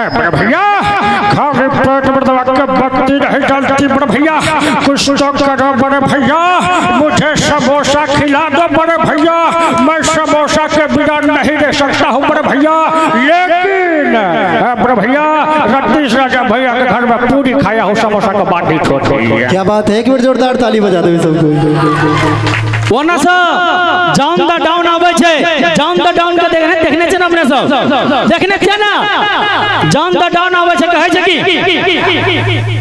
बड़े भैया, खाली पेट में दबा के बत्ती नहीं जलती। बड़े भैया, कुछ तो करो। बड़े भैया, मुझे समोसा खिला दो। बड़े भैया, मैं समोसा के बिना नहीं रह सकता हूँ बड़े भैया। लेकिन बड़े भैया, रतीश राजा भैया के घर में पूरी खाया हूँ, समोसा के बाद नहीं छोड़। क्या बात है, एक बेर जोरदार ताली बजा दो सबको। ओना से जॉन द डाउन आबै छै। जॉन द डाउन के देखने देखने छै ने अपने सब? देखने छियै ने? जॉन द डाउन आबै छै, कहै छै कि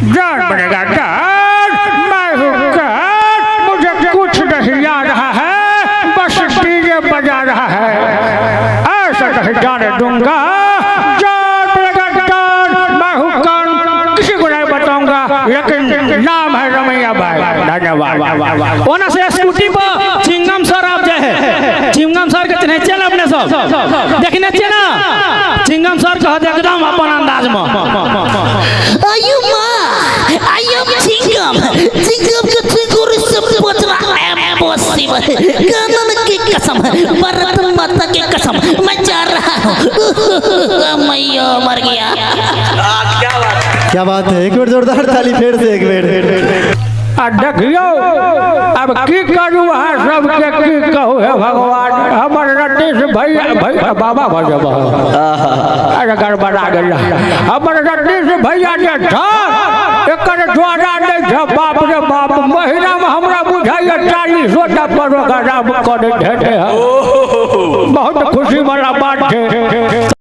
जान बनेगा जान, मैं हूँ कान, मुझे कुछ नहीं आ रहा है, बस डीजे बजा रहा है, ऐसा नहीं जाने दूंगा। जान बनेगा जान, मैं हूँ कान, किसी को नहीं बताऊंगा, लेकिन नाम है रमैया भाई। धन्यवाद। ओना से स्कूटी पर चिंगम सर आबि जाइ है। चिंगम सर के चिन्है छियै ने अपने सब? देखने छियै ने? चिंगम सर कहत एकदम अपन अंदाज में। आयु माँ, I am Chingam. Chingam के चिंगूर से बचना इम्पॉसिबल। कानून की कसम, भारत माता की कसम, मैं जा रहा हूँ। मैया मर गया। क्या बात है, एक बेर जोरदार ताली फिर से एक बेर। आ देखियौ, अब की करू अहाँ सबके, की कहू? हे भगवान, हमर रतीश भैया, भैया बाबा भऽ जेब, अरे गड़बड़ा गेल। हमर रतीश भैया जे छ, एकर द्वारा नहि छ। बाप रे बाप, महीनामे हमरा बुझाइए 40 टा प्रोग्राम करैत हेतै। बहुत खुशी वाला बात छै।